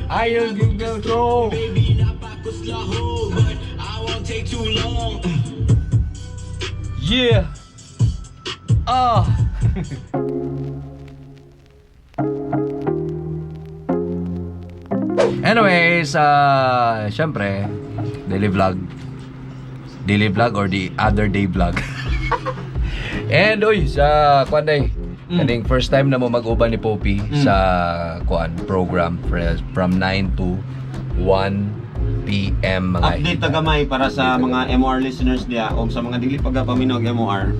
I'll give the throw. Baby, napakos laho, but I won't take too long. Yeah. Ah. Anyways, syempre, daily vlog or the other day vlog. And oy, sa Kwanday, kaning first time na mo mag-uban ni Poppy sa program from 9 to 1 p.m. mga Update ta gamay para sa mga MOR listeners diya o sa mga dili pagapaminog MOR.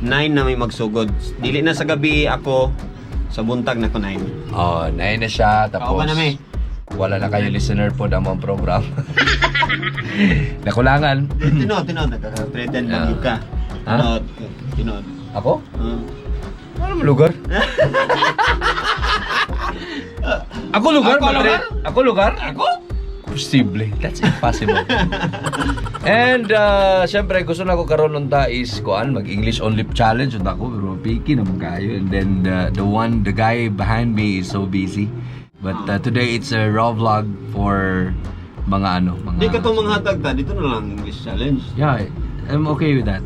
9 na may magsugod. Dili na sa gabi ako, sa buntag na ko 9. Oh, 9 na siya, tapos Kauban na may. wala na kayo listener po ng mga program. Nakulangan. Tinod, nagka-pretend Yeah. mag ka. Ha? Tinod. Ako? Ano mo lugar? Ako lugar? Ako lugar? Ako lugar? Ako? Posible. That's impossible. And syempre gusto na ko karon unta is mag-English only challenge unta ko pero picky naman kayo. And then the guy behind me is so busy. But today it's a raw vlog for mga mga Di ka itong mga hatag ta, dito na lang English challenge. Yeah, I'm okay with that.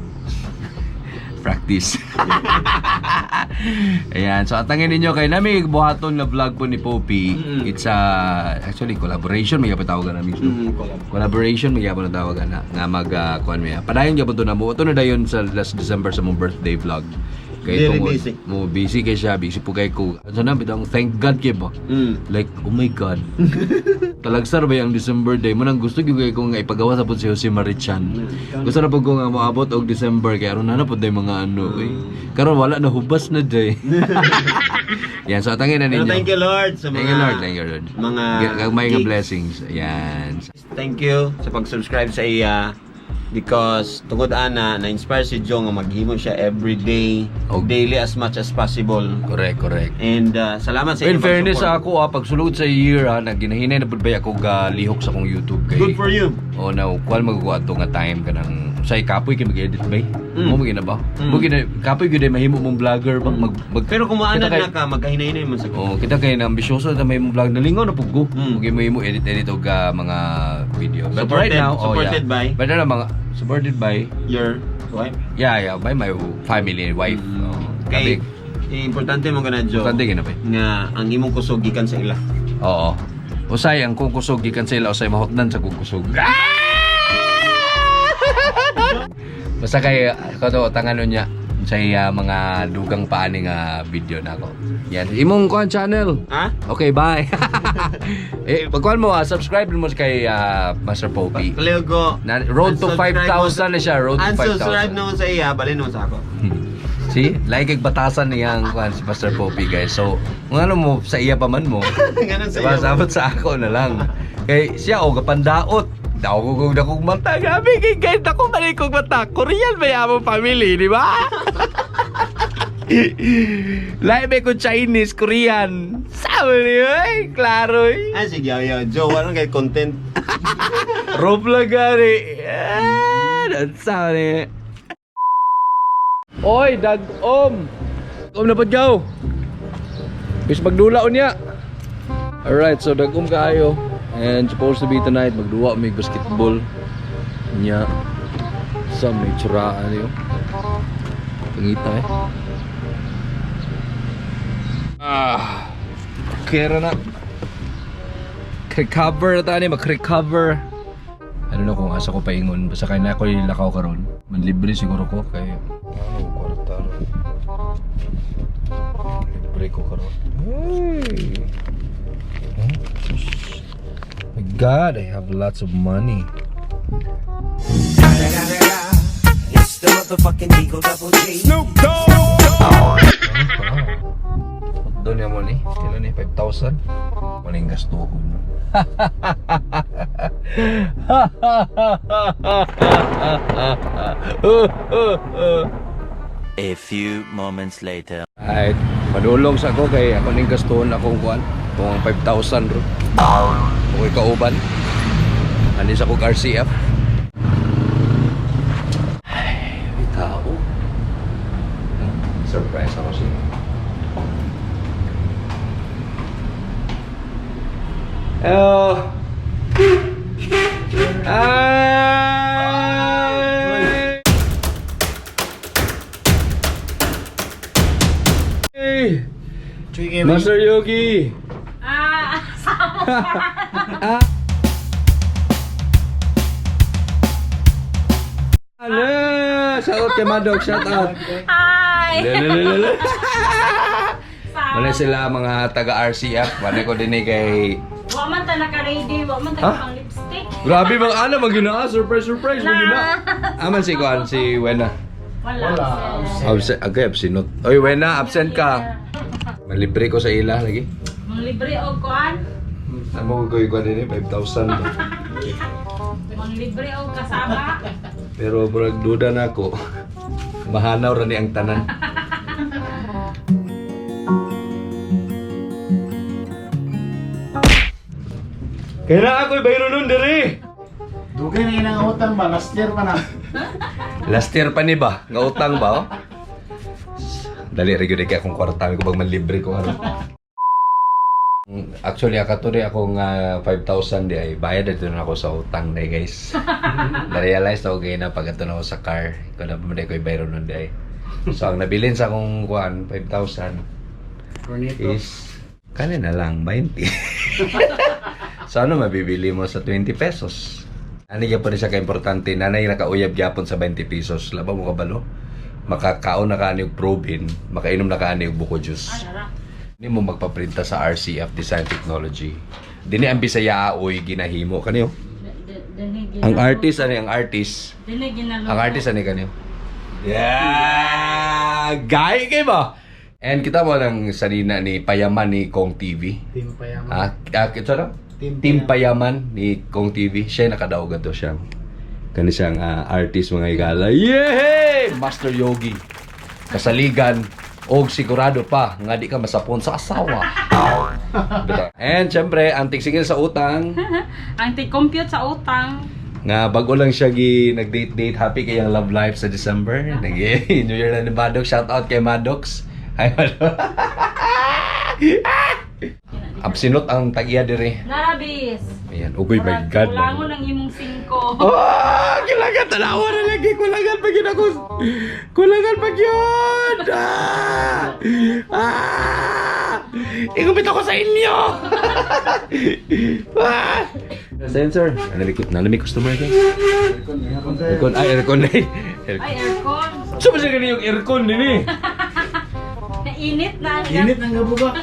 Practice. Ayan, so atangin ninyo kay nami buhaton na vlog po ni Poppy. It's actually collaboration may gapatawagan na mismo. Collaboration may gapatawagan na nga mag kuan may. Padayon gyapon to na mo. Ito na dayon sa last December sa mong birthday vlog. Very busy. Mo busy kay siya, busy po kay ko. So na bitang thank God kay ba. Like oh my God. Talagsar ba yung December day mo nang gusto gyud kay ko nga ipagawa sa pud si Jose Marichan. Gusto na pud ko nga moabot og December kay aron na pud day mga karon wala na hubas na day. Yan so atangin na ninyo. Thank you Lord sa mga Thank you Lord. Mga may gigs. blessings. Yan. Thank you sa pag-subscribe sa iya because tungod ana na-inspire si Joe nga maghimo siya every day, daily as much as possible. Correct. And salamat sa In inyong fairness pag-support. ako pagsulod sa year naginahinay na pud ba ako lihok sa akong YouTube kay. Good for you. O na kuan magkuha ato nga time kanang say kapoy kay mag-edit ba? Mo magina ba? Mo gina kapoy gyud mahimo mong vlogger ba? Pero kung maanad kita na ka magkahinay-hinay man sa Oh, kita kay na ambisyoso na may mong vlog nalingaw na pug ko. Mo edit og mga video. But right now, supported by But na mga supported by your wife. Yeah, by my family, wife. Kay importante mo kana Joe. Importante gina ba? Nga ang imong kusog gikan sa ila. Oo. Usay ang kung kusog gikan sa ila usay mahotnan sa kung kusog. Basta kay kato tanganon niya sa mga dugang paani nga video nako. Yan, imong kuan channel. Ha? Okay, bye. Pagkuan mo subscribe mo kay Master Poppy. Kalego. Road to 5,000 na siya, road to 5,000. Unsubscribe naman sa iya, balin naman sa ako. See? Like kay batasan niyang kuan si Master Poppy guys. So, kung ano mo sa iya pa man mo. Ganun sa iya. Sabot sa ako na lang. Kay siya pandaot. Daw ko kung mata gabi kay guys ako mali kong mata. Korean ba yung family, di ba? Lahat may ko Chinese, Korean. Sabi niyo, klaro eh. Sige, Joe, walang kay content. Rob lang gani. Sabi niyo. Oy, dag-om. Na padyaw. Bis magdulaon niya. Alright, so dag-om kaayo. And supposed to be tonight, magduwa may basketball. Nya. Sa may tsuraan niyo. Pangita kera na. Recover na tayo, mag-recover. I don't know kung asa ko paingon. Basta kaya na ako yung lakaw karon. Manlibre siguro ko kay kwarta. Libre ko karon. Hey. My God, I have lots of money. It's the motherfucking Eagle Double G. Snoop Dogg. Doon yung money. Kailan ni 5,000? Maling gasto ko no. A few moments later. Ay, padulong sa ako kay ako ning gastuhon akong kuan. Kung 5,000 ro. Okay kauban. Ani sa kog RCF. Ay, tao. Surprise ako siya. Hello. Ay! Hey! Master Yogi! Hello! Shout out kay Madok, shout out! Hi! Lelelelele. Mana sila mga taga RCF, mana ko din kay Wa man ta naka-ready, wa man ta Ha? pang lipstick. grabe bang ano magina surprise magina. Aman si Kuan si Wena. Wala. Absent agay absinot. Oy Wena, absent ka. Malibre ko sa ila lagi. Mang libre og kuan. Amo ko ko din 5,000. Mang libre og kasama. Pero brag duda na ako. Mahanaw ra ni ang tanan. Kaya na ako'y bayro nun diri. Dugay na inang utang ba? Last year pa na. Last year pa ni ba? Nga utang ba? Oh? Dali, regyo kaya akong kwartami ko pag manlibre ko. Ano? Actually, akato rin akong 5,000 di ay bayad dito na ako sa utang na guys. Na-realize na okay na pag ito na ako sa car. Ikaw na pa ko bayro nun di ay. So, ang nabilin sa akong kuhan, 5,000 Cornito. is kanina lang, 20. So, ano mabibili mo sa 20 pesos? Ano yan pa rin siya ka-importante? Nanay nakauyab gyapon sa 20 pesos. Laba mo kabalo? Makakaon na kaani og probin, makainom na kaani og buko juice. Hindi mo magpaprinta sa RCF Design Technology. Dini ang Bisaya oy ginahimo kaniyo. Ang artist ani ang artist. Dili ginalo. Ang artist ani kaniyo. Yeah! Gay kay ba? And kita mo lang sanina ni Payaman ni Kong TV. Team pa yaman. Ito na? Team Payaman ni Kong TV. Siya nakadaog to siyang kani siyang artist mga igala. Yay! Master Yogi. Kasaligan og sigurado pa nga di ka masapon sa asawa. And syempre, antik singil sa utang Ang ti-compute sa utang. nga bago lang siya nag-date happy kayang love life sa December. New Year na ni Maddox. Shout out kay Maddox. Hi Maddox. Absinot ang tag-iya dire. Narabis. Ayan, ugoy my God. Kulangon ang imong 5. Oh, kailangan tanawa na lagi. Kulangan pag yun ako. Kulangan pag yun. Igupit ako sa inyo. Sensor. Nalamig customer guys. Aircon. Ay, aircon na Ay, aircon. So, ba siya ganyan yung aircon din eh? Nainit na. Init ng gabuga.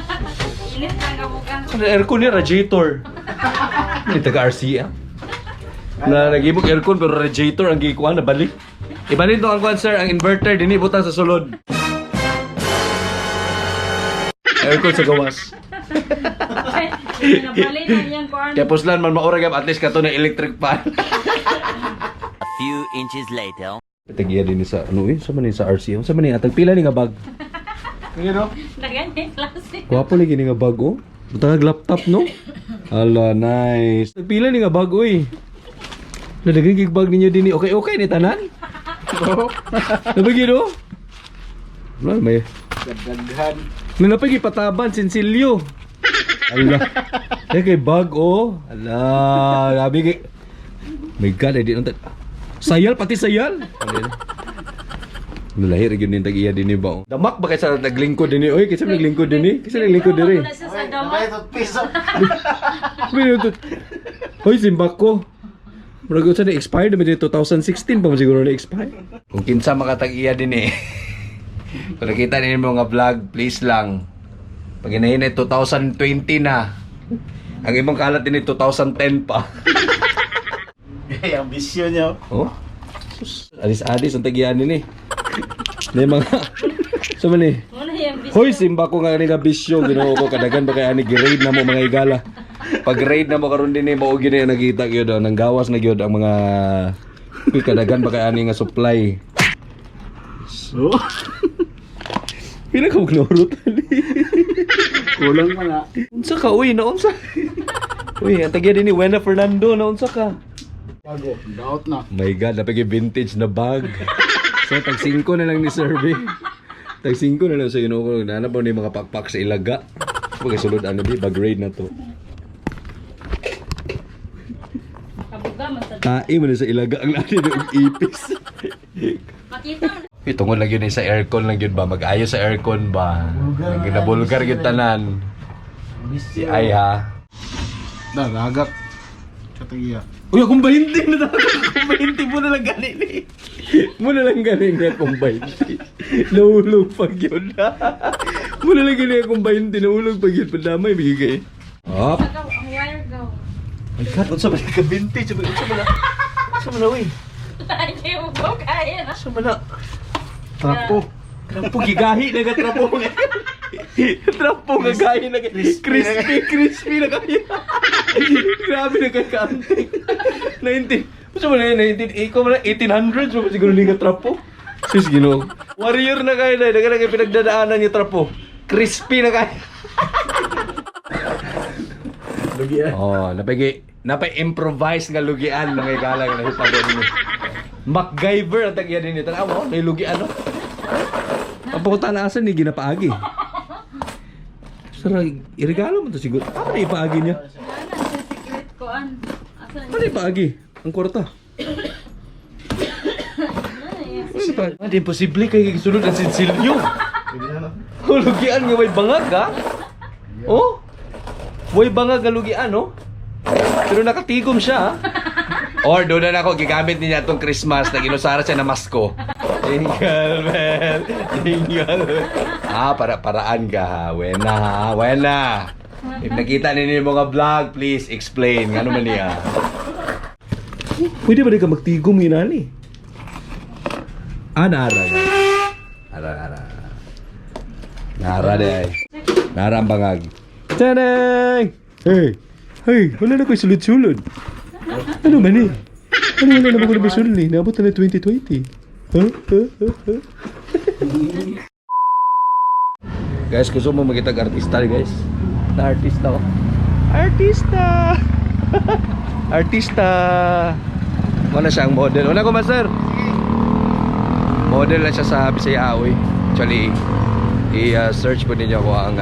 Init na ang kabukan. Ano aircon niya? Radiator. Hindi taga-RCA. Na nag-ibog aircon pero radiator ang gikuha na balik. Iba nito ang kuhan sir, ang inverter din butang sa sulod. Aircon sa gawas. Nabali na niyang kuan. Kaya puslan man mauragam at least kato na electric fan. A few inches later. Tagiya din sa ano sa man sa RCA. Sa man atag pila ni nga bag. Pero, Dagan ni klase. Gwapo lagi ni nga bag oh. Butang laptop no. Ala nice. Pila ni nga bag oy. Nadagig gig bag ninyo din okay ni tanan. Nabagi no? Wala may dagdagan. nanapag ipataban sinsilyo. Ala. Kay bag oh. Ala, labi kay my God, I didn't sayal pati sayal. Nalahir gyud nin tag-iya dinhi ba? Damak ba kaysa naglingkod dinhi? Oy, kaysa naglingkod dinhi? Kaysa naglingkod dinhi? Wala siya sa Ay, damat. ito piso. Minutot. Hoy, simbak ko. Murag sa na-expire naman din 2016 pa man siguro na-expire. Kung kinsa makatag-iya din eh. Kung nakita din mo nga vlog, please lang. Pag inahin 2020 na. Ang ibang kalat din 2010 pa. Ay, ang bisyo niyo. Oh? Sus, alis-alis ang tag-iyaan din eh. May mga... So man eh. Muna yung bisyo. Hoy, simba ko nga nga bisyo. Ginoo ko kadagan ba kaya ni grade na mo mga igala. Pag grade na mo karon din eh, mao gini nakita gyud nang gawas na gyud ang mga uy, kadagan ba kaya ni nga supply. So, Pila ka magnorot ali. kulang pa na. Unsa ka uy, naunsa? Uy, ang tagya din ni Wena Fernando, naunsa ka? Bago, daot na. My God, napag vintage na bag. So, tag 5 na lang ni survey. Tag 5 na lang sa Ginoo ko. Nanap mo ni mga pakpak sa ilaga. Pagkasulod ano di, bag raid na to. Tae mo na sa ilaga ang lani ng ipis. Makita mo. Tungod lang yun sa aircon lang yun ba? Mag-ayos sa aircon ba? Nabulgar yung tanan. Si ay ha. Nagagak. Katagiya. Uy, akong 20 na talaga. Akong 20 mo na lang ganin eh. Mo na lang ganin nga akong 20. Nahulog pag yun. Mo na lang ganin akong 20. Nahulog pag yun. Padamay, bigay. Hop. Ikaw, ang wire go. My God, unsa ba ka 20? Unsa ba na, uy? Lagi mo ba kaya na? Unsa ba na? Trapo. Trapo, gigahi na ka trapo. Trapo, gagahi na ka. Crispy na kaya. Grabe na kaya ka-antik. 19. Unsa ba na yun? 19? Ikaw mo na 1800s mo siguro ni ka trapo. Sis, Ginoo. Warrior na kayo na. Daga na kayo pinagdadaanan yung trapo. Crispy na kayo. Lugian. Oh, napay-improvise nga lugian ng igalang na hitabo ni MacGyver ang tagyan din ito. Amo, may lugian no. Ang pupunta na asan ni ginapaagi. Sara, iregalo mo to siguro. Ano ipaagi niya? Ano sa secret ko an? Asan? Ano ipaagi? Ang kwarta. Ano ipaagi? Hindi imposible kay gisulod ang sinsilyo. Oh, lugian nga may bangag ha? Oh? May bangag nga lugian no? Pero nakatigom siya ha? Or doon na ako, gigamit niya itong Christmas na ginusara siya na masko. Jingle bell, jingle bell. Paraan ka ha. Wena ha, wena. If nakita ninyo yung mga vlog, please explain. Ano man niya? Pwede ba di ka magtigom yun, ani? Nara. Nara de. Nara ang bangag. Tanay! Hey, wala na ko'y sulod-sulod. Ano man eh? Ano wala na ko na sulod eh? Naabot na 2020. Guys, gusto mo magitag artista guys? Na artista ko. Artista! Artista! Wala siyang model. Wala ko ba sir? Model lang siya sa Bisaya Aoy. Actually, i-search po ninyo ko ang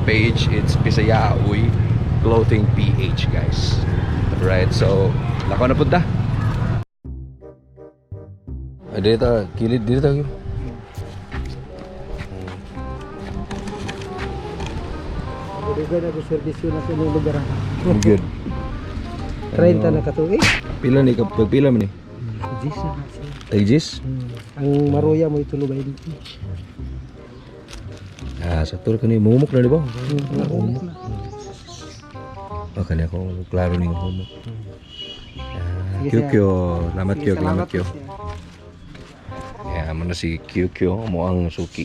page. It's Bisaya Aoy Clothing PH guys. Right, so lako na punta. Dito, kilid dito. Good na servisyo na sa inyong lugar. Good. 30 na katuig. Pila ni kapag pila man ni? Jis na kasi. Aegis? Ang maruya mo ito lubay dito. Sa tour kani mumuk na di ba? Okay, ako klaro ning humok. Kyokyo, lamat kyo. Yeah, mana si Kyokyo mo ang suki.